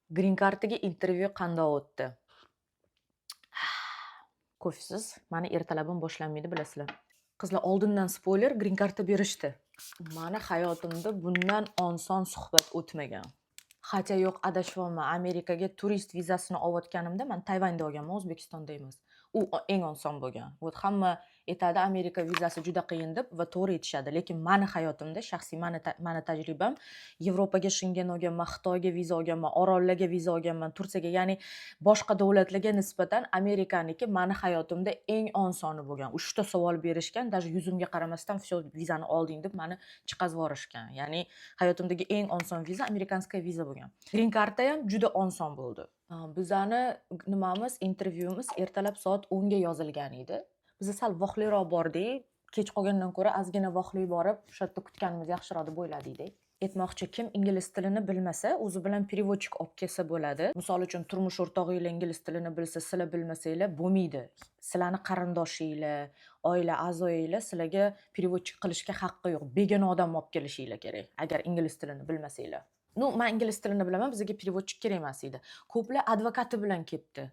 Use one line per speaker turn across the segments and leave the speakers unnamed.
Green Card'ga intervyu qandoq o'tdi? Kofesiz mani ertalabim boshlanmaydi, bilasizlar. Qizlar, oldindan spoiler: Green Card'da berishdi. Mani hayotimda bundan oson suhbat o'tmagan. Хотя yo'q, adashyapman. Amerikaga turist vizasini olayotganimda man Tayvanda olganman, O'zbekistonda emas. U eng oson bo'lgan. Вот hamma aytadi, Amerika vizasi juda qiyin deb, va to'g'ri aytishadi. Lekin mani hayotimda, shaxsiy mani tajribam, Yevropaga Shengen olganman, Xitoyga viza olganman, orollarga viza olganman, Turkiyaga, ya'ni boshqa davlatlarga nisbatan Amerikaniki mani hayotimda eng osoni bo'lgan. Uchta savol berishgan, даже yuzimga qaramasdan "Всё, vizani olding" deb mani chiqazib yuborishgan. Ya'ni hayotimdagi eng oson viza американская viza bo'lgan. Green Cardda ham juda oson bo'ldi. Bizani nimamiz, intervyumiz ertalab soat 10 ga yozilgan edi. Biz sal vaqtliroq bordik. Kech qolgandan ko'ra ozgina vaqtli borib, o'sha yerda kutganimiz yaxshiroq deb o'yladik. Aytmoqchi, kim ingliz tilini bilmasa, o'zi bilan переводчик olib kelsa bo'ladi. Misol uchun, turmush o'rtog'inglar ingliz tilini bilsa, sizlar bilmasanglar bo'lmaydi. Sizlarni qarindoshinglar, oila a'zoyinglar sizlarga переводчик qilishga haqqi yo'q. Begona odam olib kelishinglar kerak, agar ingliz tilini bilmasanglar. Ну, man ingliz tilini bilaman, bizga переводчик kerak emas edi. Ko'plar advokati bilan kelibdi.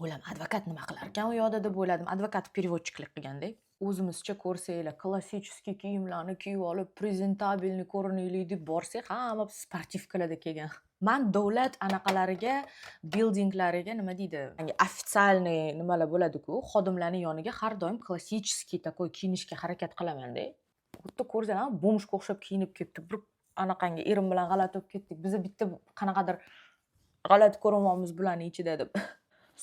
O'yladim, advokat nima qilar ekan u yoqda deb o'yladim. Advokat переводчик lik qilganda. O'zimizcha ko'rsanglar, klassический kiyimlarni kiyib olib, презентабельный ko'rinaylik deb borsak, hamma спортивка larda kelgan. Man davlat anaqalariga, buildinglariga, nima deydi, официальный nimalar bo'ladi-ku, xodimlarning yoniga har doim klassический такой kiyinishga harakat qilaman-da. U yerda ko'rsang, бомж ga o'xshab kiyinib kelibdi. Bir anaqangi erim bilan g'alati bo'lib ketdik. Biza bitta qanaqadir g'alati ko'rinyapmiz bularning ichida deb.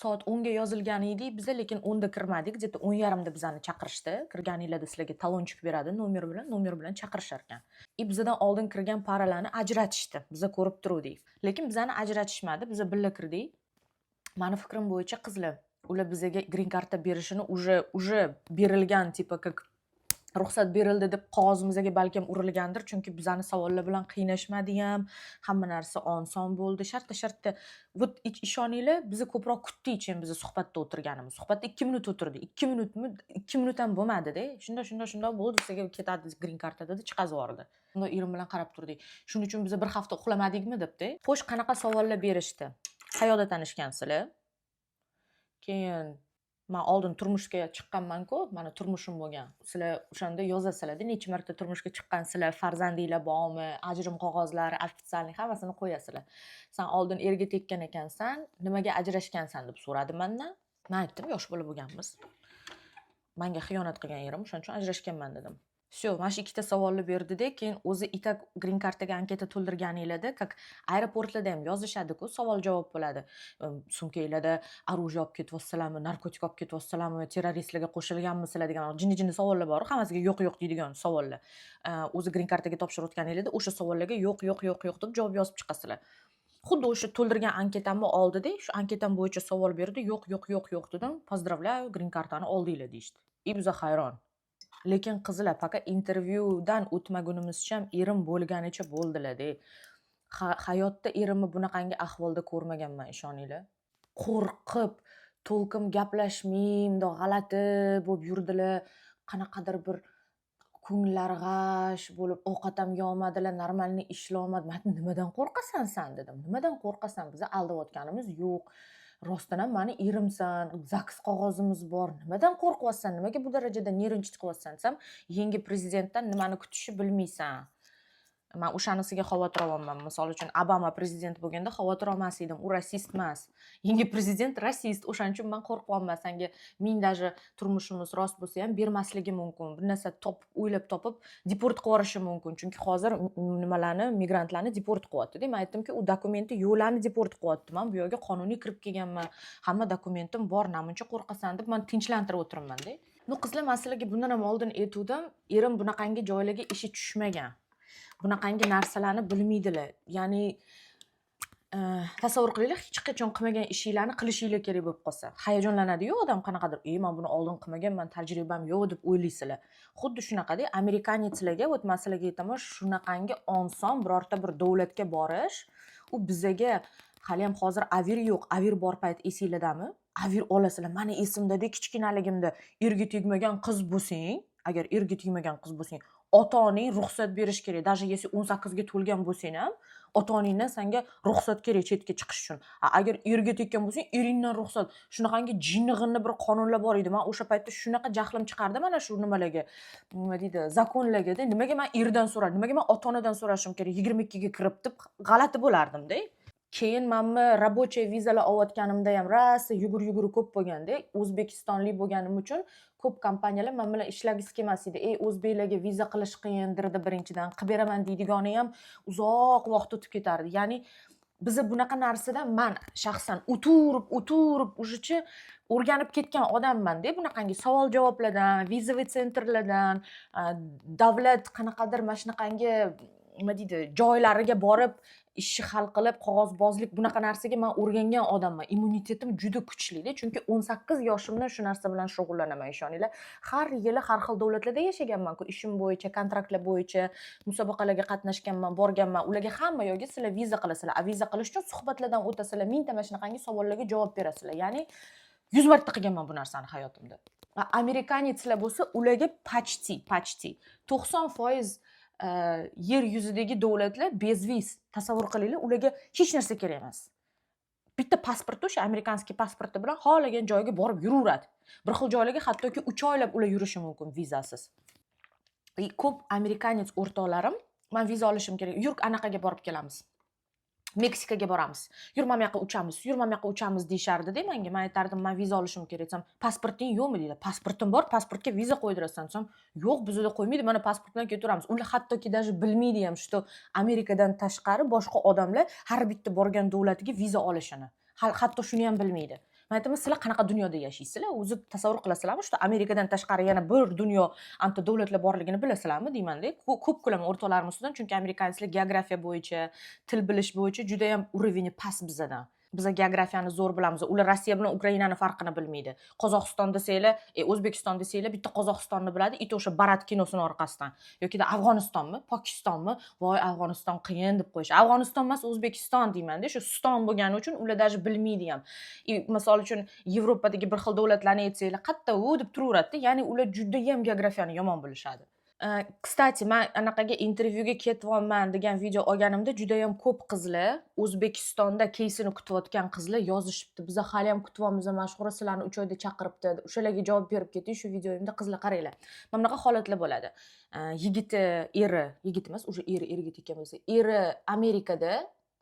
Soat 10 ga yozilgan edik biza, lekin 10 da kirmadik. Где-то 10:30 da bizani chaqirishdi. Kirganinglarda sizlarga талончик beradi nomer bilan, nomer bilan chaqirishar ekan. И bizadan oldin kirgan пара larni ajratishdi. Biza ko'rib turuvdik. Lekin bizani ajratishmadi. Biza birga kirdik. Mani fikrim bo'yicha, qizlar, ular bizaga green karta berishini уже berilgan, типа как ruxsat berildi deb qog'ozimizga balkim urilgandir, chunki bizani savollar bilan qiynashmadi ham, hamma narsa oson bo'ldi. Shartta shartta, вот ishoninglar, biza ko'proq kutdik, чем biza suhbatda o'tirganimiz. Suhbatda 2 minut o'tirdik. 2 minutmi? 2 minut ham bo'lmadi-da. Shundoq, shundoq, shundoq bo'ldi, sizga ketadi green karta dedi, chiqazib yubordi. Bundoq erim bilan qarab turdik. Shuning uchun biza bir hafta uxlamadikmi debdi. Xo'sh, qanaqa savollar berishdi? Qayoqda tanishgansizlar? Keyin man oldin turmushga chiqqanman-ku, mani turmushim bo'lgan. Sizlar o'shanda yozasizlarda, necha marta turmushga chiqqansizlar, farzandinglar bormi, ajrim qog'ozlari, официальный hammasini qo'yasizlar. "San oldin erga tekkan ekansan, nimaga ajrashgansan?" deb so'radi mandan. Man aytdim, yosh bola bo'lganmiz. Manga xiyonat qilgan erim, o'shaning uchun ajrashganman dedim. Всё, mana shu ikkita savolni berdida, keyin o'zi и так green kartaga anketa to'ldirganinglarda, как aeroportlarda ham yozishadi-ku, savol-javob bo'ladi. Sumkanglarda оружие olib ketyapsizlarmi, narkotik olib ketyapsizlarmi, terroristlarga qo'shilganmisizlar degan jinni-jinni savollar bor, hammasiga yo'q, yo'q deydigan savollar. O'zi green kartaga topshirayotganinglarda o'sha savollarga yo'q, yo'q, yo'q, yo'q deb javob yozib chiqasizlar. Xuddi o'sha to'ldirgan anketamni oldida, shu anketam bo'yicha savol berdi, yo'q, yo'q, yo'q, yo'q dedim. "Поздравляю, green kartani oldinglar" deyishdi. И biza hayron. Lekin qizlar, пока intervyudan o'tmagunimizcha ham erim bo'lganicha bo'ldilar-da. Hayotda erimni bunaqangi ahvolda ko'rmaganman, ishoninglar. Qo'rqib, to'lqin gaplashmay, mundoq g'alati bo'lib yurdilar. Qanaqadir bir ko'ngillari g'ash bo'lib, ovqat ham yeolmadilar, нормальный ishlolmadi. Man aytdim, "Nimadan qo'rqasan san?" dedim. "Nimadan qo'rqasan? Bizni aldayotganimiz yo'q. Rostdan ham mani erimsan, ЗАГС qog'ozimiz bor. Nimadan qo'rqyapsan? Nimaga bu darajada нервничать qilyapsan?" desam, "Yangi prezidentdan nimani kutishni bilmaysan. Man o'shanisiga xavotir olyapman." Misol uchun, Obama prezident bo'lganda xavotir olmas edim. U rasist emas. Yangi prezident rasist. O'shaning uchun man qo'rqyapman. Sanga ming даже turmushimiz rost bo'lsa ham bermasligi mumkin. Bir narsa topib, o'ylab topib, deport qilib yuborishi mumkin. Chunki hozir nimalarni, migrantlarni deport qilyapti-da. Man aytdimki, u dokumenti yo'qlarni deport qilyapti. Man bu yerga qonuniy kirib kelganman. Hamma dokumentim bor, namuncha qo'rqasan deb man tinchlantirib o'tiribman-da. Ну, qizlar, man sizlarga bundan ham oldin aytuvdim, erim bunaqangi joylarga ishi tushmagan. Bunaqangi narsalarni bilmaydilar. Ya'ni tasavvur qilinglar, hech qachon qilmagan ishinglarni qilishinglar kerak bo'lib qolsa. Hayajonlanadi-yu odam qanaqadir, "Ey, man buni oldin qilmaganman, tajribam yo'q" deb o'ylaysizlar. Xuddi shunaqada американец larga, вот man sizlarga aytaman, shunaqangi oson birorta bir davlatga borish, u bizaga haliyam hozir Avir yo'q. Avir bor payt esinglardami? Avir olasizlar. Mani esimda-da, kichkinaligimda erga tegmagan qiz bo'lsang, agar erga tegmagan qiz bo'lsang, Ota onang ruxsat berishi kerak. Даже если 18 ga to'lgan bo'lsang ham, ota onangdan sanga ruxsat kerak chetga chiqish uchun. A agar erga tekkan bo'lsang, eringdan ruxsat. Shunaqangi jinnig'inni bir qonunlar bor edi. Man o'sha paytda shunaqa jahlim chiqardi mana shu nimalarga, nima deydi, закон largada. Nimaga man erdan so'radim, nimaga man ota onadan so'rashim kerak 22 ga kirib, deb g'alati bo'lardimda. Keyin manmi рабочий vizalar olayotganimda ham rosa yugur yuguri ko'p bo'lganda. O'zbekistonlik bo'lganim uchun ko'p kompaniyalar man bilan ishlagisi kelmas edi. Ey, o'zbeklarga viza qilish qiyindir, birinchidan, qilib beraman deydigani ham uzoq vaqt o'tib ketardi. Ya'ni biza bunaqa narsadan, man shaxsan o'tirib o'tirib уже o'rganib ketgan odammanda bunaqangi savol javoblardan, визовый центр lardan, davlat qanaqadir mana shunaqangi, nima deydi, joylariga borib ishni hal qilib, qog'ozbozlik, bunaqa narsaga man o'rgangan odamman. Immunitetim juda kuchlida, chunki 18 yoshimdan shu narsa bilan shug'ullanaman, ishoninglar. Har yili har xil davlatlarda yashaganmanku, ishim bo'yicha, kontraktlar bo'yicha musobaqalarga qatnashganman, borganman. Ularga hamma yoqga sizlar viza qilasizlar, a viza qilish uchun suhbatlardan o'tasizlar, mingta mana shunaqangi savollarga javob berasizlar. Ya'ni 100 marta qilganman bu narsani hayotimda. A американец lar bo'lsa, ularga почти 90% yer yuzidagi davlatlar без виз. Tasavvur qilinglar, ularga hech narsa kerak emas, bitta pasporti, o'sha американский pasporti bilan xohlagan joyga borib yuraveradi. Bir xil joylarga hattoki 3 oylab ular yurishi mumkin vizasiz. И ko'p американец o'rtoqlarim: "Man viza olishim kerak, yur, anaqaga borib kelamiz, Meksikaga boramiz, yur, mana bu yoqqa uchamiz, yur, mana bu yoqqa uchamiz", deyishardida manga. Man aytardim: "Man viza olishim kerak", desam, "Pasporting yo'qmi?" deydi. "Pasportim bor, pasportga viza qo'ydirasan", desam, "Yo'q, bizada qo'ymaydi, mana pasport bilan ketaveramiz". Ular hattoki даже bilmaydi ham, что Amerikadan tashqari boshqa odamlar har bitta borgan davlatiga viza olishini. Hatto shuni ham bilmaydi. Man aytaman: "Sizlar qanaqa dunyoda yashaysizlar o'zi? Tasavvur qilasizlarmi, что Amerikadan tashqari yana bir dunyo anta davlatlar borligini bilasizlarmi?" deymanda. Ko'p kulaman o'rtoqlarim ustidan, chunki американец lar geografiya bo'yicha, til bilish bo'yicha judayam уровень i past bizadan. Biza geografiyani zo'r bilamiz, ular Rossiya bilan Ukrainani farqini bilmaydi. Qozog'iston desanglar, O'zbekiston desanglar, bitta Qozog'istonni biladi, и то o'sha "Barat" kinosini orqasidan. Yokida Afg'onistonmi, Pokistonmi, "Voy, Afg'oniston qiyin", deb qo'yish. "Afg'oniston emas, O'zbekiston", deymanda. Shu "ston" bo'lgani uchun ular даже bilmaydi ham. И misol uchun, Yevropadagi bir xil davlatlarni aytsanglar, "Qayerda u?" deb turaveradida. Ya'ni ular judayam geografiyani yomon bilishadi. Кстати, man anaqaga intervyuga ketyapman degan video olganimda judayam ko'p qizlar, O'zbekistonda keysini kutayotgan qizlar yozishibdi: "Biza haliyam kutyapmiz, Mashhura, sizlarni 3 oyda chaqiribdi". O'shalarga javob berib ketay shu videoyimda. Qizlar, qaranglar, mana bunaqa holatlar bo'ladi. Yigiti, eri, yigit emas уже, eri, erga tekkan bo'lsa, eri Amerikada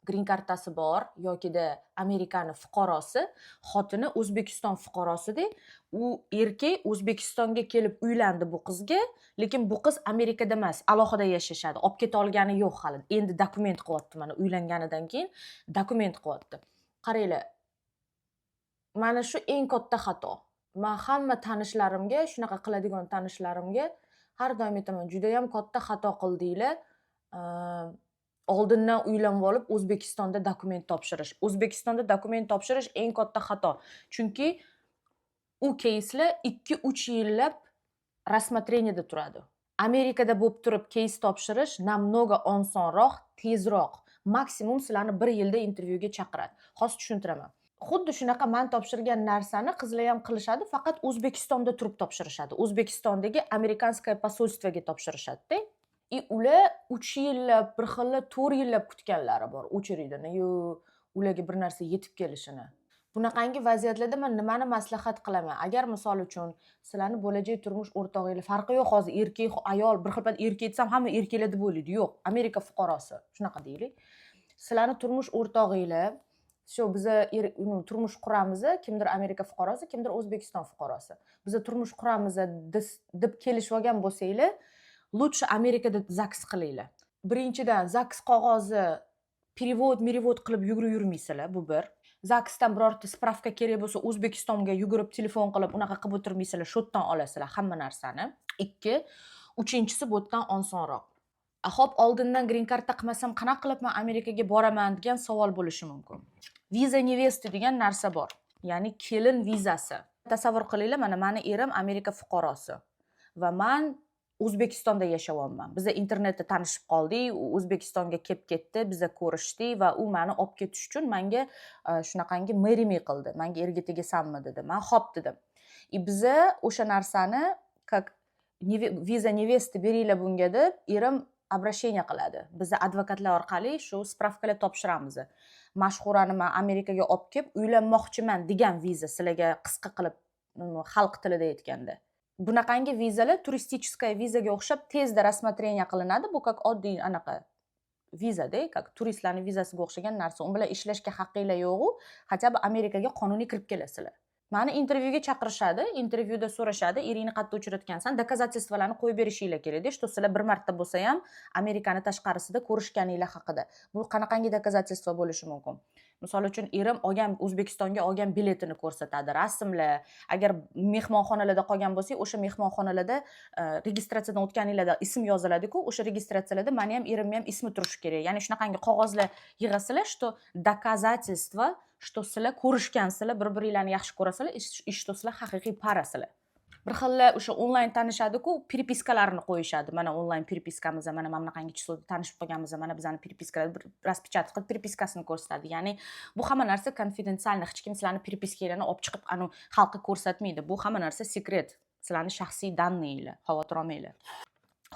green kartasi bor yokida Amerikani fuqarosi, xotini O'zbekiston fuqarosida. U erkak O'zbekistonga kelib uylandi bu qizga, lekin bu qiz Amerikada emas, alohida yashashadi, olib keta olgani yo'q hali, endi dokument qilyapti, mana uylanganidan keyin dokument qilyapti. Qaranglar, mana shu eng katta xato. Man hamma tanishlarimga, shunaqa qiladigan tanishlarimga har doim aytaman: judayam katta xato qildinglar oldindan uylanib olib O'zbekistonda dokument topshirish. O'zbekistonda dokument topshirish eng katta xato, chunki u keyslar 2-3 yillab рассмотрение da turadi. Amerikada bo'lib turib keys topshirish намного osonroq, tezroq, maksimum sizlarni bir yilda intervyuga chaqiradi. Hozir tushuntiraman. Xuddi shunaqa man topshirgan narsani qizlar ham qilishadi, faqat O'zbekistonda turib topshirishadi, O'zbekistondagi американское посольство ga topshirishadida. И ular 3 yillab, bir xillar 4 yillab kutganlari bor очередь ini yu ularga bir narsa yetib kelishini. Bunaqangi vaziyatlarda man nimani maslahat qilaman? Agar, misol uchun, sizlarni bo'lajak turmush o'rtog'inglar, farqi yo'q hozir erkak, ayol, bir xil payt erkak desam, hamma erkaklar deb o'ylaydi, yo'q, Amerika fuqarosi, shunaqa deylik, sizlarni turmush o'rtog'inglar, shu biza turmush quramiz, kimdir Amerika fuqarosi, kimdir O'zbekiston fuqarosi, biza turmush quramiz deb kelishib olgan bo'lsanglar, лучше Amerikada ЗАГС qilinglar. Birinchidan, ЗАГС qog'ozi перевод merevод qilib yugurib yurmaysizlar, bu bir. ЗАГС dan birorta справка kerak bo'lsa, O'zbekistonga yugurib telefon qilib, unaqa qilib o'tirmaysizlar, shu yerdan olasizlar hamma narsani. Ikki. Uchinchisi, bu yerdan osonroq. A ho'p, oldindan green karta qilmasam, qanaqa qilib man Amerikaga boraman, degan savol bo'lishi mumkin. Виза невесты degan narsa bor, ya'ni kelin vizasi. Tasavvur qilinglar, mana mani erim Amerika fuqarosi va man O'zbekistonda yashayapman. Biza internetda tanishib qoldik, u O'zbekistonga kelib ketdi, biza ko'rishdik va u mani olib ketish uchun manga shunaqangi marry me qildi, manga erga tegasanmi, dedi. Man "Ho'p", dedim. И biza o'sha narsani как Виза невесты beringlar bunga deb erim обращение qiladi. Biza advokatlar orqali shu справка lar topshiramiz. Mashhurani man Amerikaga olib kelib uylanmoqchiman degan viza, sizlarga qisqa qilib, xalq tilida aytganda. Bunaqangi vizalar туристическая vizaga o'xshab tezda рассмотрение qilinadi. Bu как oddiy anaqa vizada, как turistlarni vizasiga o'xshagan narsa. U bilan ishlashga haqqinglar yo'qu, хотя бы Amerikaga qonuniy kirib kelasizlar. Mani intervyuga chaqirishadi, intervyuda so'rashadi: "Eringni qayerda uchratgansan?" Доказательство larni qo'yib berishinglar kerakda, что sizlar bir marta bo'lsa ham Amerikani tashqarisida ko'rishganinglar haqida. Bu qanaqangi доказательство bo'lishi mumkin? Misol uchun, erim olgan, O'zbekistonga olgan biletini ko'rsatadi, rasmlar, agar mehmonxonalarda qolgan bo'lsak, o'sha mehmonxonalarda registratsiyadan o'tganinglarda ism yoziladiku, o'sha registratsiyalarda mani ham, erimni ham ismi turishi kerak. Ya'ni shunaqangi qog'ozlar yig'asizlar, что доказательство, что sizlar ko'rishgansizlar, bir biringlarni yaxshi ko'rasizlar и что sizlar haqiqiy пара sizlar. Bir xillar o'sha onlayn tanishadiku, переписка larini qo'yishadi: "Mana onlayn переписка miz, mana bunaqangi число da tanishib qolganmiz, mana bizani переписка lar", bir распечатка qilib переписка sini ko'rsatadi. Ya'ni bu hamma narsa конфиденциально, hech kim sizlarni переписка nglarni olib chiqib, anavi xalqqa ko'rsatmaydi. Bu hamma narsa секрет, sizlarni shaxsiy данный lar, xavotir olmanglar.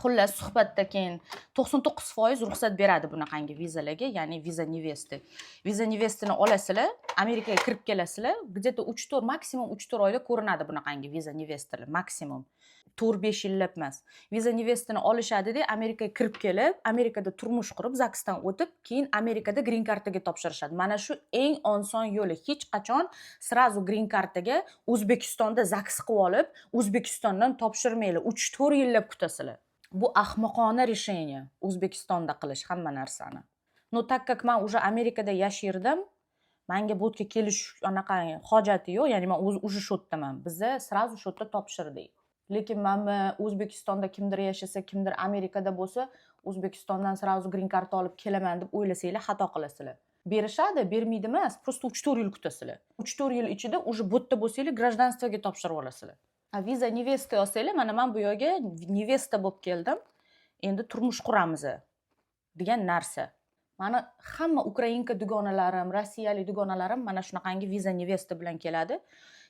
Xullas, suhbatda keyin 99% ruxsat beradi bunaqangi vizalarga, ya'ni виза невесты. Виза невесты ni olasizlar, Amerikaga kirib kelasizlar, где то 3-4, maksimum 3-4 oyda ko'rinadi bunaqangi виза невеста lar, maksimum 4-5 yillab emas. Виза невеста ni olishadida, Amerikaga kirib kelib, Amerikada turmush qurib, ZAGSdan o'tib, keyin Amerikada green kartaga topshirishadi. Mana shu eng oson yo'li. Hech qachon сразу green kartaga O'zbekistonda ZAGS qilib olib, O'zbekistondan topshirmanglar, 3-4 yillab kutasizlar. Bu ahmoqona решение O'zbekistonda qilish hamma narsani. Но так как man уже Amerikada yashaydim, manga bu yerga kelish anaqa hojati yo'q, ya'ni man o'zi уже shu yerdaman. Biza сразу shu yerda topshirdik. Lekin mana O'zbekistonda kimdir yashasa, kimdir Amerikada bo'lsa, O'zbekistondan сразу green karta olib kelaman deb o'ylasanglar, xato qilasizlar. Berishadi, bermaydi emas, просто 3-4 yil kutasizlar. 3-4 yil ichida уже bu yerda bo'lsanglar, гражданство ga topshirib olasizlar. А виза невеста olsanglar, mana man bu yerga невеста bo'lib keldim, endi turmush quramiz degan narsa. Mani hamma украинка dugonalarim, rossiyalik dugonalarim mana shunaqangi виза невеста bilan keladi.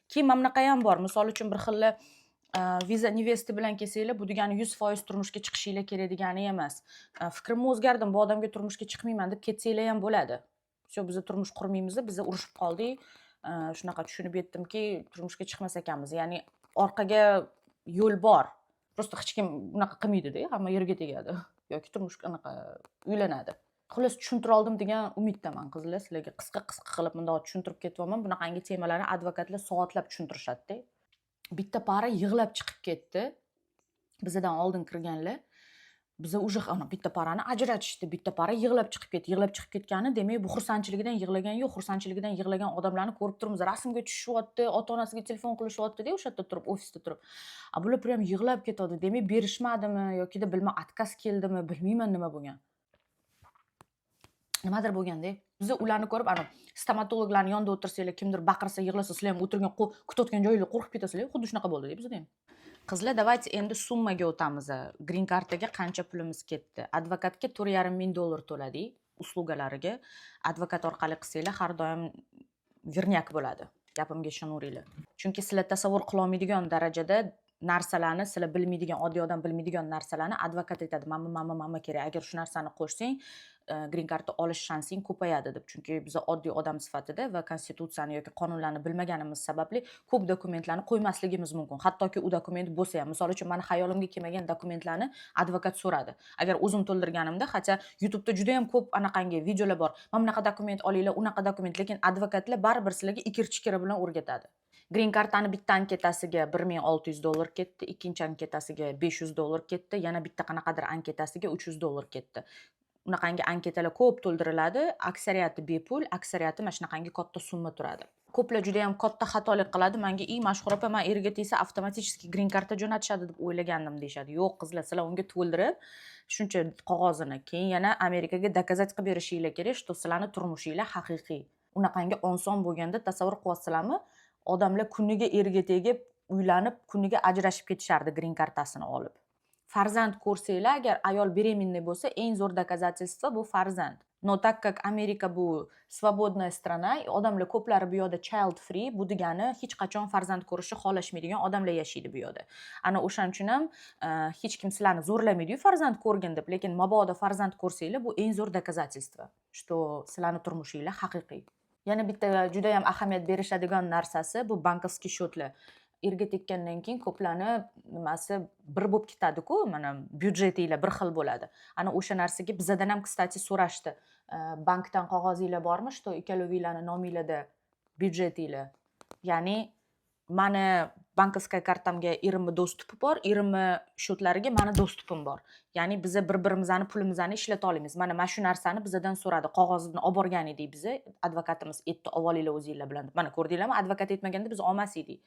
Keyin mana bunaqa ham bor, misol uchun, bir xilla виза невеста bilan kelsanglar, bu degani 100% turmushga chiqishinglar kerak degani emas. "Fikrimni o'zgardim, bu odamga turmushga chiqmayman" deb ketsanglar ham bo'ladi. "Все, biza turmush qurmaymiz, biza urushib qoldik, shunaqa tushunib yetdimki, turmushga chiqmas ekanmiz", ya'ni orqaga yo'l bor. Просто hech kim bunaqa qilmaydida, hamma yerga tegadi yoki turmush anaqa uylanadi. Xullas, tushuntira oldim degan umiddaman, qizlar. Sizlarga qisqa qisqa qilib bundoq tushuntirib ketyapman. Bunaqangi temalarni advokatlar soatlab tushuntirishadida. Bitta пара yig'lab chiqib ketdi, bizadan oldin kirganlar. Biza уже ana bitta пара ni ajratishdi, bitta пара yig'lab chiqib ketdi. Yig'lab chiqib ketgani, demak, bu xursandchiligidan yig'lagan yo'q. Xursandchiligidan yig'lagan odamlarni ko'rib turibmiz, rasmga tushishyapti, ota onasiga telefon qilishyaptida, o'sha yerda turib, ofisda turib. А bular прям yig'lab ketadi. Demak, berishmadimi yokida bilmam, отказ keldimi, bilmayman nima bo'lgan, nimadir bo'lganda. Biza ularni ko'rib, ana stomatologlarni yonida o'tirsanglar, kimdir baqirsa, yig'lasa, sizlar ham o'tirgan, kutayotgan joyinglar qo'rqib ketasizlar. Xuddi shunaqa bo'ldida bizada ham. Qizlar, давайте endi summaga o'tamiz. Green kartaga qancha pulimiz ketdi? Advokatga 4,5 ming dollar to'ladik, услуга lariga. Advokat orqali qilsanglar, har doim верняк bo'ladi, gapimga ishonaveringlar. Chunki sizlar tasavvur qilolmaydigan darajada narsalarni, sizlar bilmaydigan, oddiy odam bilmaydigan narsalarni advokat aytadi: "Mana bu, mana bu, mana bu kerak, agar shu narsani qo'shsang, green karta olish shansing ko'payadi", deb. Chunki biza oddiy odam sifatida va konstitutsiyani yoki qonunlarni bilmaganimiz sababli ko'p dokumentlarni qo'ymasligimiz mumkin, hattoki u dokument bo'lsa ham. Misol uchun, mani xayolimga kelmagan dokumentlarni advokat so'radi, agar o'zim to'ldirganimda. Хотя YouTubeda juda yam ko'p anaqangi videolar bor: mana bunaqa dokument olinglar, unaqa dokument, lekin advokatlar baribir sizlarga ikir chikiri bilan o'rgatadi. Green kartani bitta anketasiga 1600 dollar ketdi, ikkinchi anketasiga 500 dollar ketdi, yana bitta qanaqadir anketasiga 300 dollar ketdi. Unaqangi anketalar ko'p to'ldiriladi, aksariyati bepul, aksariyati mana shunaqangi katta summa turadi. Ko'plar juda yam katta xatolik qiladi. Manga: "I, Mashhur opa, man erga tegsa, avtomatически green karta jo'natishadi deb o'ylagandim", deyishadi. Yo'q, qizlar, sizlar unga to'ldirib shuncha qog'ozini, keyin yana Amerikaga доказать qilib berishinglar kerak, что sizlarni turmushinglar haqiqiy. Unaqangi oson bo'lganda, tasavvur qilyapsizlarmi, odamlar kuniga erga tegib, uylanib, kuniga ajrashib ketishardi green kartasini olib. Farzand ko'rsanglar, agar ayol беременный bo'lsa, eng zo'r доказательство bu farzand. Но так как Amerika bu свободная страна, odamlar ko'plari bu yoqda child free, bu degani hech qachon farzand ko'rishni xohlashmaydigan odamlar yashaydi bu yoqda. Ana o'shaning uchun ham hech kim sizlarni zo'rlamaydiyu farzand ko'rgin deb, lekin mabodo farzand ko'rsanglar, bu eng zo'r доказательство, что sizlarni turmushinglar haqiqiy. Yana bitta judayam ahamiyat berishadigan narsasi bu банковский счет lar. Erga tekkandan keyin ko'plarni nimasi bir bo'lib ketadiku, mana byudjetinglar bir xil bo'ladi. Ana o'sha narsaga bizadan ham, кстати, so'rashdi. Bankdan qog'ozinglar bormi, что ikkalovinglarni nominglarda byudjetinglar? Ya'ni mani банковская kartamga erimni доступ i bor, erimni счет lariga mani доступ im bor. Ya'ni biza bir birimizni pulimizni ishlata olamiz. Mana shu narsani bizadan so'radi. Qog'ozni olib borgan edik biza, advokatimiz aytdi, olib olinglar o'zinglar bilan deb. Mana ko'rdinglarmi, advokat aytmaganda biz olmas edik.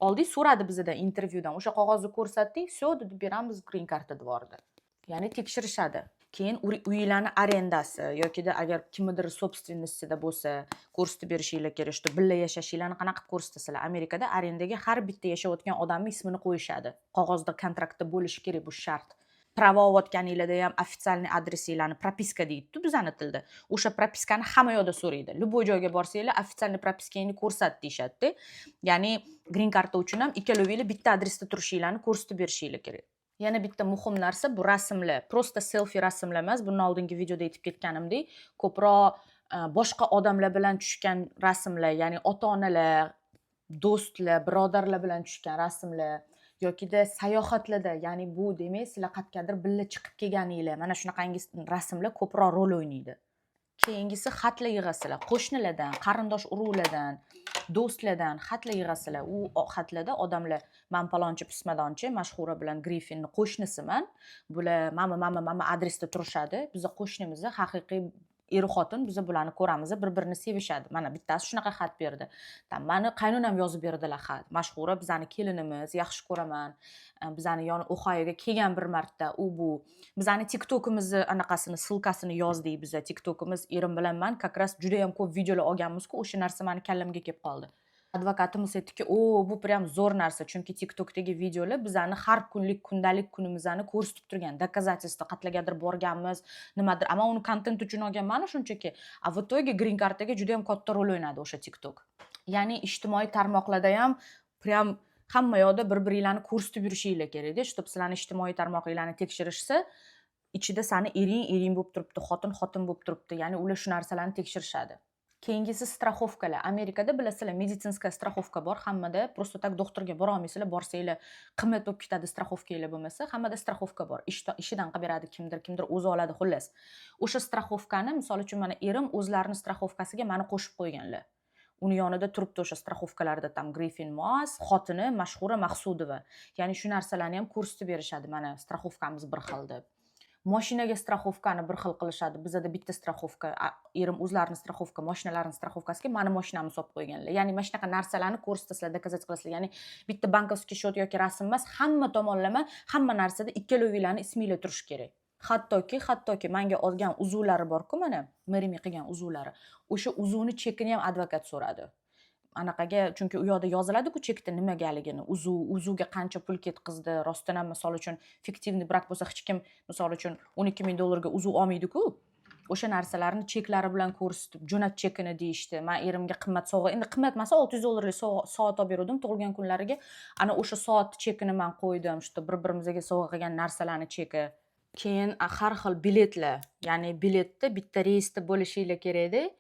Oldik, so'radi bizadan intervyudan. O'sha qog'ozni ko'rsatdik, "Всё", dedi, "Beramiz green karta", devordi. Ya'ni tekshirishadi. Keyin uyinglarni arendasi yokida agar kimnidir собственность ida bo'lsa, ko'rsatib berishinglar kerak, что birga yashashinglarni qanaqa qilib ko'rsatasizlar? Amerikada arendaga har bitta yashayotgan odamni ismini qo'yishadi. Qog'ozda, kontraktda bo'lishi kerak, bu shart. Права olayotganinglarda ham официальный adresinglarni, propiska deydi bizani tilda. O'sha propiskani hamma yoqda so'raydi. Любой joyga borsanglar, "Официальный propiskangni ko'rsat", deyishadida. Ya'ni green karta uchun ham ikkalovinglar bitta adresda turishinglarni ko'rsatib berishinglar kerak. Yana bitta muhim narsa bu rasmlar. Просто selfi rasmlar emas, bundan oldingi videoda aytib ketganimdek, ko'proq boshqa odamlar bilan tushgan rasmlar, ya'ni ota-onalar, do'stlar, birodarlar bilan tushgan rasmlar yokida sayohatlarda, ya'ni bu demak sizlar qayergadir birga chiqib kelganinglar, mana shunaqangi rasmlar ko'proq rol o'ynaydi. Keyingisi xatlar yig'asizlar. Qo'shnilardan, qarindosh urug'lardan, do'stlardan xatlar yig'asizlar. U xatlarda odamlar: "Man palonchi pismadonchi Mashhura bilan Griffinni qo'shnisiman. Bular mana adresda turishadi. Biza qo'shnimiz, haqiqiy er xotin, biza bularni ko'ramiz, bir birini sevishadi". Mana bittasi shunaqa xat berdi. Там mani qaynonam yozib berdilar xat: "Mashhura bizani kelinimiz, yaxshi ko'raman, bizani yon Ohayoga kelgan bir marta", u bu bizani Tiktokimizni anaqasini, ссылка sini yozdik. Biza Tiktokimiz, erim bilan man как раз judayam ko'p videolar olganmizku, o'sha narsa mani kallamga kelib qoldi. Advokatimiz aytdiki: "O, bu прям zo'r narsa, chunki Tiktokdagi videolar bizani har kunlik, kundalik kunimizni ko'rsatib turgan доказательство, qayerlargadir borganmiz, nimadir". Ammo uni kontent uchun olganman shunchaki, а в итоге green kartaga juda yam katta rol o'ynadi o'sha Tiktok. Ya'ni ijtimoiy tarmoqlarda ham прям hamma yoqda bir biringlarni ko'rsatib yurishinglar kerakda, чтобы sizlarni ijtimoiy tarmoqinglarni tekshirishsa, ichida sani ering ering bo'lib turibdi, xotin xotin bo'lib turibdi. Ya'ni ular shu narsalarni tekshirishadi. Keyingisi страховка lar. Amerikada, bilasizlar, медицинская страховка bor hammada. Просто так doktorga bora olmaysizlar, borsanglar qimmat bo'lib ketadi страховка nglar bo'lmasa. Hammada страховка bor. Ishidan qilib beradi kimdir, kimdir o'zi oladi, xullas. O'sha страховка ni, misol uchun, mana erim o'zlarini страховка siga mani qo'shib qo'yganlar. Uni yonida turibdi o'sha страховка larda там Griffin Moas, xotini Mashhura Maqsudova. Ya'ni shu narsalarni ham ko'rsatib berishadi, mana страховка miz bir xil deb. Moshinaga страховка ni bir xil qilishadi. Bizada bitta страховка, erim o'zlarini страховка, moshinalarini страховка siga mani moshinamni solib qo'yganlar. Ya'ni mana shunaqa narsalarni ko'rsatasizlar, доказать qilasizlar. Ya'ni bitta банковский счет yoki rasm emas, hamma tomonlama, hamma narsada ikkalovinglarni isminglar turishi kerak. Hattoki manga olgan uzuvlari borku, mana Marry Me qilgan uzuvlari, o'sha uzuvni chekini ham advokat so'radi anaqaga, chunki u yoqda yoziladiku chekda nimagaligini, uzuv, uzuvga qancha pul ketqizdi. Rostdan ham, misol uchun, фиктивный брак bo'lsa, hech kim, misol uchun, 12 000 dollarga uzuv olmaydiku. O'sha narsalarni cheklari bilan ko'rsatib jo'nat chekini, deyishdi. Man erimga qimmat sovg'a, endi qimmat emas, 600 dollarlik soat olib beruvdim tug'ilgan kunlariga. Ana o'sha soatni chekini man qo'ydim, что bir birimizga sovg'a qilgan narsalarni cheki. Keyin har xil biletlar, ya'ni biletda bitta reysda bo'lishinglar kerakda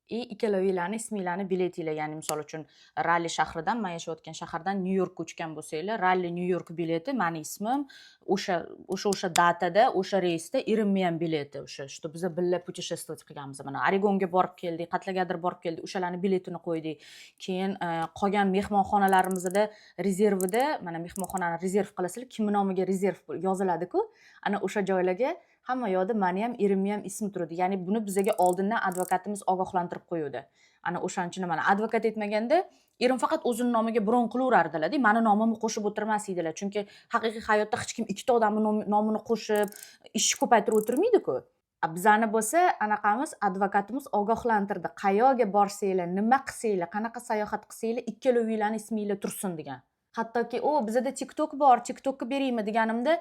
и ikkalovinglarni isminglarni biletinglar. Ya'ni misol uchun, Ralli shahridan, man yashayotgan shahardan Nyu Yorkka uchgan bo'lsanglar, Ralli Nyu York bileti, mani ismim, o'sha дата da, o'sha reysda erimni ham bileti, o'sha что biza birga путешествовать qilganmiz, mana Oregonga borib keldik, qayerlargadir borib keldik, o'shalarni biletini qo'ydik. Keyin qolgan mehmonxonalarimizda rezervida, mana mehmonxonani rezerv qilasizlar, kimni nomiga rezerv yoziladiku, ana o'sha joylarga hamma yoqda mani ham, erimni ham ismi turadi. Ya'ni buni bizaga oldindan advokatimiz ogohlantirib qo'yuvdi. Ana o'shaning uchun, mana advokat aytmaganda, erim faqat o'zini nomiga bron qilaverardilarda, mani nomimni qo'shib o'tirmas edilar, chunki haqiqiy hayotda hech kim ikkita odamni nomini qo'shib ishni ko'paytirib o'tirmaydiku. A bizani bo'lsa anaqamiz, advokatimiz ogohlantirdi: qayerga borsanglar, nima qilsanglar, qanaqa sayohat qilsanglar, ikkalovinglarni isminglar tursin, degan. Hattoki o bizada TikTok bor, TikTokka beraymi deganimda,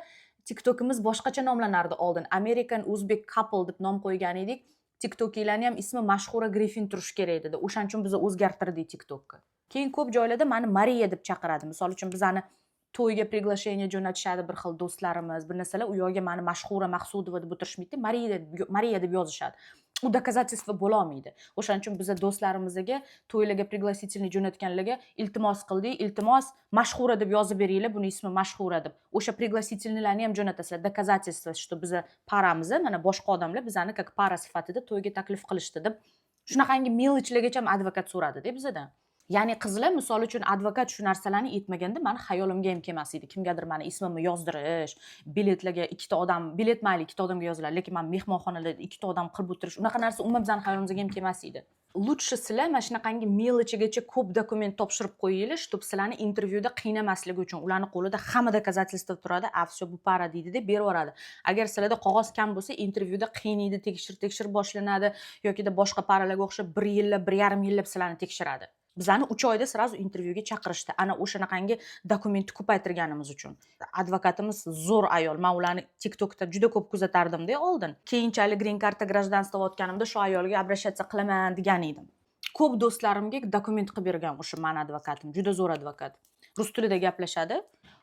TikTokimiz boshqacha nomlanardi oldin, American Uzbek Couple deb nom qo'ygan edik. Tiktokinglarni ham ismi Mashhura Griffin turishi kerak dedi. O'shaning uchun biz o'zgartirdik Tiktokni. Keyin ko'p joylarda mani Mariya deb chaqiradi. Misol uchun, bizani to'yga приглашение jo'natishadi bir xil do'stlarimiz, bir narsalar, u yoqga mani Mashhura Maqsudova deb o'tirishmaydi, Mariya deb yozishadi. U доказательство bo'lolmaydi. O'shaning uchun biza do'stlarimizga to'ylarga пригласительный jo'natganlarga iltimos qildik: "Iltimos, Mashhura deb yozib beringlar, buni ismi Mashhura", deb. O'sha пригласительный larni ham jo'natasizlar, доказательство, что biza пара miz, mana boshqa odamlar bizani как пара sifatida to'yga taklif qilishdi deb. Shunaqangi мелочь largacha ham advokat so'radida bizadan. Ya'ni qizlar, misol uchun, advokat shu narsalarni aytmaganda, mani xayolimga ham kelmas edi kimgadir mani ismimni yozdirish biletlarga. Ikkita odam bilet, mayli, ikkita odamga yoziladi, lekin man mehmonxonalarda ikkita odam qilib o'tirish, unaqa narsa umuman bizani xayolimizga ham kelmas edi. Лучше sizlar mana shunaqangi мелочь igacha ko'p dokument topshirib qo'yinglar, чтобы sizlarni intervyuda qiynamasligi uchun. Ularni qo'lida hamma доказательство turadi, "A, все, bu пара", deydida berib yuboradi. Agar sizlarda qog'oz kam bo'lsa, intervyuda qiynaydi, tekshirib tekshirib boshlanadi yokida boshqa пара larga o'xshab bir yillab, 1,5 yillab sizlarni tekshiradi. Bizani 3 oyda сразу intervyuga chaqirishdi, ana o'shanaqangi dokumentni ko'paytirganimiz uchun. Advokatimiz zo'r ayol, man ularni TikTokda juda ko'p kuzatardimda oldin. Keyinchalik green karta, гражданство olganimda shu ayolga обращаться qilaman degan edim. Ko'p do'stlarimga dokument qilib bergan o'sha mani advokatim, juda zo'r advokat, rus tilida gaplashadi.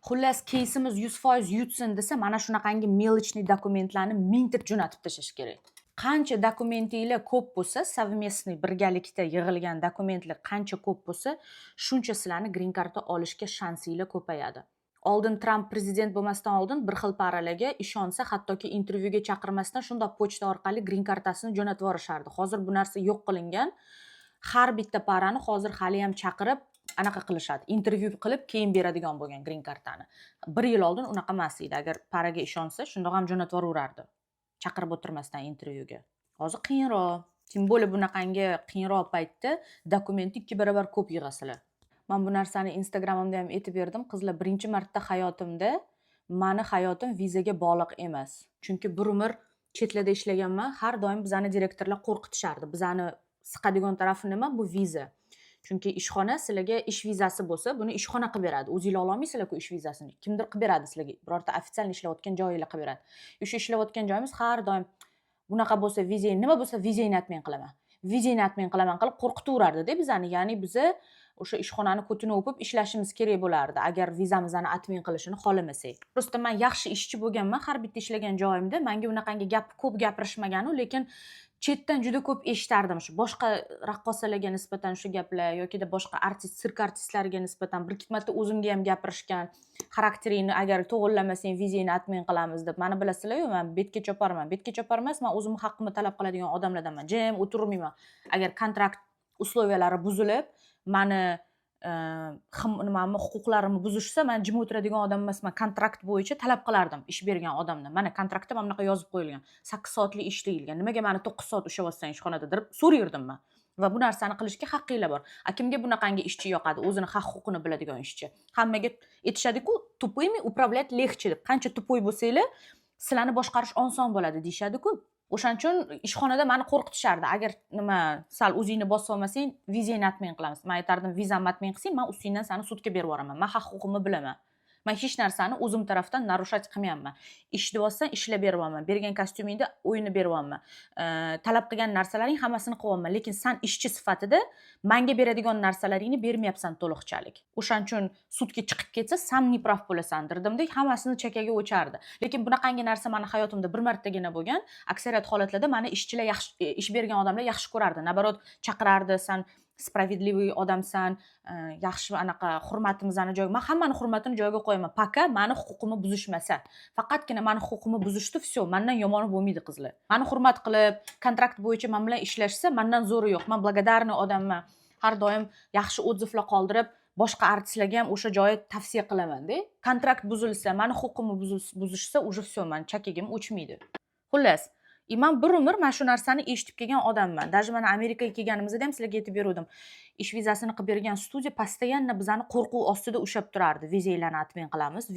Xullas, keysimiz 100% yutsin desa, mana shunaqangi мелочный dokumentlarni mingta jo'natib tashlash kerak. Qancha dokumentinglar ko'p bo'lsa, совместный, birgalikda yig'ilgan dokumentlar qancha ko'p bo'lsa, shuncha sizlarni green karta olishga shansinglar ko'payadi. Oldin, Tramp prezident bo'lmasdan oldin, bir xil пара larga ishonsa, hattoki intervyuga chaqirmasdan shundoq pochta orqali green kartasini jo'natib yuborishardi. Hozir bu narsa yo'q qilingan. Har bitta пара ni hozir haliyam chaqirib, anaqa qilishadi, intervyu qilib, keyin beradigan bo'lgan green kartani. Bir yil oldin unaqa emas edi, agar пара ga ishonsa, shundoq ham jo'natib yuboraverardi, chaqirib o'tirmasdan intervyuga. Hozir qiyinroq, тем более bunaqangi qiyinroq paytda dokumentni ikki barobar ko'p yig'asizlar. Man bu narsani Instagramimda ham aytib berdim, qizlar. Birinchi marta hayotimda mani hayotim vizaga bog'liq emas, chunki bir umr chetlarda ishlaganman. Har doim bizani direktorlar qo'rqitishardi. Bizani siqadigan tarafi nima? Bu viza. Chunki ishxona sizlarga ish vizasi bo'lsa, buni ishxona qilib beradi, o'zinglar ololmaysizlarku ish vizasini. Kimdir qilib beradi sizlarga, birorta официально ishlayotgan joyinglar qilib beradi. O'sha ishlayotgan joyimiz har doim bunaqa bo'lsa, vizang nima bo'lsa, vizangni отмен qilaman, vizangni отмен qilaman qilib qo'rqitaverardida bizani. Ya'ni biza o'sha ishxonani ko'tini o'pib ishlashimiz kerak bo'lardi, agar vizamizni отмен qilishini xohlamasak. Просто man yaxshi ishchi bo'lganman har bitta ishlagan joyimda. Manga unaqangi gap ko'p gapirishmaganu, lekin chetdan juda ko'p eshitardim shu boshqa raqqosalarga nisbatan shu gaplar yokida boshqa artist, sirk artistlariga nisbatan. Bir ikki marta o'zimga ham gapirishgan, xarakteringni agar to'g'irlamasang, vizangni отмен qilamiz deb. Mani bilasizlaryu, man betga choparman. Betga chopar emas, man o'zimni haqqimni talab qiladigan odamlardanman, jim o'tirmayman. Agar kontrakt условия lari buzilib, mani nimamni, huquqlarimni buzishsa, man jim o'tiradigan odam emasman. Kontrakt bo'yicha talab qilardim ish bergan odamdan: "Mana, kontraktda mana bunaqa yozib qo'yilgan, 8 soatlik ish deyilgan, nimaga mani 9 soat ushlayapsan ishxonada?" deb so'rayverdim man. Va bu narsani qilishga haqqinglar bor. A kimga bunaqangi ishchi yoqadi, o'zini haq huquqini biladigan ishchi? Hammaga aytishadiku, "Тупыми управлять легче" deb. Qancha тупой bo'lsanglar, sizlarni boshqarish oson bo'ladi deyishadiku. O'shaning uchun ishxonada mani qo'rqitishardi: agar nima, sal o'zingni bosib olmasang, vizangni отмен qilamiz. Man aytardim: "Vizamni отмен qilsang, man ustingdan sani sudga berib yuboraman. Man haq huquqimni bilaman, man hech narsani o'zim tarafdan нарушать qilmayapman. Ish deyapsan, ishlab beryapman, bergan kostyumingni o'yinib beryapman, talab qilgan narsalaring hammasini qilyapman, lekin san ishchi sifatida manga beradigan narsalaringni bermayapsan to'liqchalik. O'shaning uchun sudga chiqib ketsa, san неправ bo'lasan", derdimda, hammasini chakkaga o'chardi. Lekin bunaqangi narsa mani hayotimda bir martagina bo'lgan. Aksariyat holatlarda mani ishchilar yaxshi, ish bergan odamlar yaxshi ko'rardi, наоборот, chaqirardi: "San справедливый odamsan, yaxshi, anaqa, hurmatimizni joyiga". Man hammani hurmatini joyiga qo'yaman, пока mani huquqimni buzishmasa. Faqatgina mani huquqimni buzishdi, все, mandan yomoni bo'lmaydi, qizlar. Mani hurmat qilib, kontrakt bo'yicha man bilan ishlashsa, mandan zo'ri yo'q. Man благодарный odamman, har doim yaxshi отзыв lar qoldirib, boshqa artistlarga ham o'sha joyi tavsiya qilamanda. Kontrakt buzilsa, mani huquqimni buzishsa, уже все, mani chakagim o'chmaydi. Xullas, и man bir umr mana shu narsani eshitib kelgan odamman. Даже mana Amerikaga kelganimizda ham sizlarga aytib beruvdim, ish vizasini qilib bergan studiya постоянно bizani qo'rquv ostida ushlab turardi: "Vizanglarni отмен qilamiz,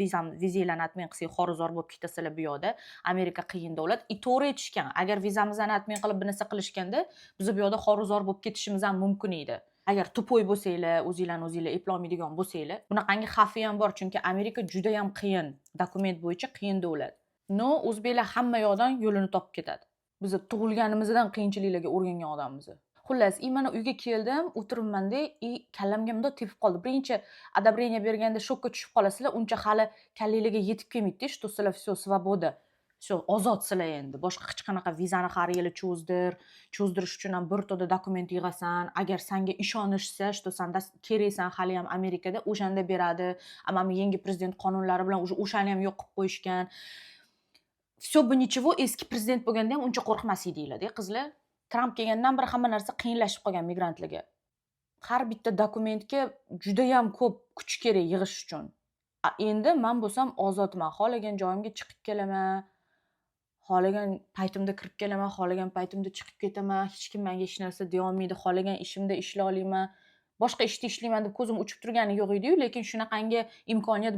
vizanglarni отмен qilsak, xor-zor bo'lib ketasizlar bu yoqda, Amerika qiyin davlat". И to'g'ri aytishgan. Agar vizamizni отмен qilib, bir narsa qilishganda, biz bu yoqda xor-zor bo'lib ketishimiz ham mumkin edi. Agar тупой bo'lsanglar, o'zinglarni o'zinglar eplolmaydigan bo'lsanglar, bunaqangi xavfi ham bor, chunki Amerika judayam qiyin, dokument bo'yicha qiyin davlat. Но o'zbeklar hamma yoqdan yo'lini topib ketadi. Biz tug'ilganimizdan qiyinchiliklarga o'rgangan odammiz. Xullas, и mana uyga keldim, o'tiribmanda, и kallamga mundoq tepib qoldi. Birinchi одобрение berganda shokka tushib qolasizlar, uncha hali kallanglarga yetib kelmaydida, что sizlar все, свобода, все, ozodsizlar endi. Boshqa hech qanaqa vizani har yili cho'zdir, cho'zdirish uchun ham bir to'da dokument yig'asan. Agar sanga ishonishsa, что san keraksan haliyam Amerikada, o'shanda beradi. Mana bu yangi prezident qonunlari bilan уже o'shani ham yo'q qilib qo'yishgan. Все бы ничего, eski prezident bo'lganda ham uncha qo'rqmas edinglar-da, qizlar. Tramp kelgandan beri hamma narsa qiyinlashib qolgan migrantlarga. Har bitta dokumentga judayam ko'p kuch kerak yig'ish uchun. A endi man bo'lsam ozodman. Xohlagan joyimga chiqib kelaman, xohlagan paytimda kirib kelaman, xohlagan paytimda chiqib ketaman. Hech kim menga hech narsa deyolmaydi. Xohlagan ishimda ishlay olaman. Boshqa ishda ishlayman deb ko'zim uchib turgani yo'q edi-yu, lekin shunaqangi imkoniyat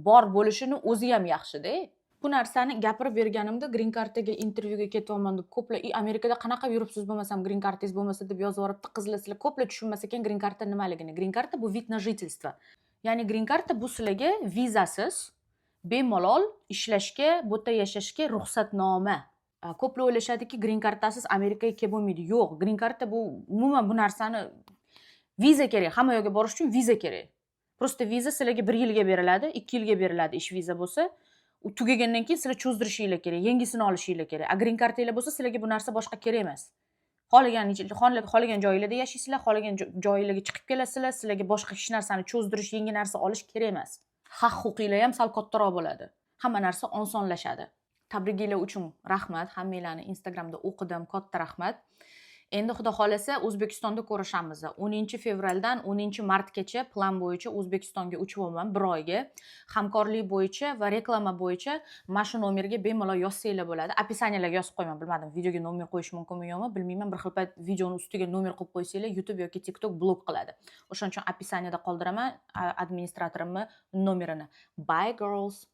bor bo'lishini o'zi ham yaxshi-da. Bu narsani gapirib berganimda, green kartaga intervyuga ketyapman deb ko'plar, "I, Amerikada qanaqa yuribsiz bo'lmasam, green kartangiz bo'lmasa?" deb yozib yuboribdi. Qizlar, sizlar ko'plar tushunmas ekan green karta nimaligini. Green karta bu вид на жительство. Ya'ni green karta bu sizlarga vizasiz bemalol ishlashga, bu yerda yashashga ruxsatnoma. Ko'plar o'ylashadiki, green kartasiz Amerikaga kelib bo'lmaydi. Yo'q, green karta bu umuman bu narsani viza kerak. Hamma yoqqa borish uchun viza kerak. Просто viza sizlarga 1 yilga beriladi, 2 yilga beriladi ish viza bo'lsa. U tugagandan keyin sizlar cho'zdirishinglar kerak, yangisini olishinglar kerak. A green kartanglar bo'lsa, sizlarga bu narsa boshqa kerak emas. Xohlagan joyinglarda yashaysizlar, xohlagan joyinglarga chiqib kelasizlar, sizlarga boshqa hech narsani cho'zdirish, yangi narsa olish kerak emas. Haq huquqinglar ham sal kattaroq bo'ladi. Hamma narsa osonlashadi. Tabriginglar uchun rahmat. Hammanglarni Instagramda o'qidim, katta rahmat. Endi Xudo xohlasa, O'zbekistonda ko'rishamiz. 10 fevraldan 10 martgacha plan bo'yicha O'zbekistonga uchyapman bir oyga. Hamkorlik bo'yicha va reklama bo'yicha mana shu nomerga bemalol yozsanglar bo'ladi. Описание larga yozib qo'yaman, bilmadim, videoga nomer qo'yish mumkinmi, yo'qmi, bilmayman. Bir xil payt videoni ustiga nomer qo'yib qo'ysanglar, YouTube yoki TikTok blok qiladi. O'shaning uchun описание da qoldiraman administratorimni nomerini. Bye, girls.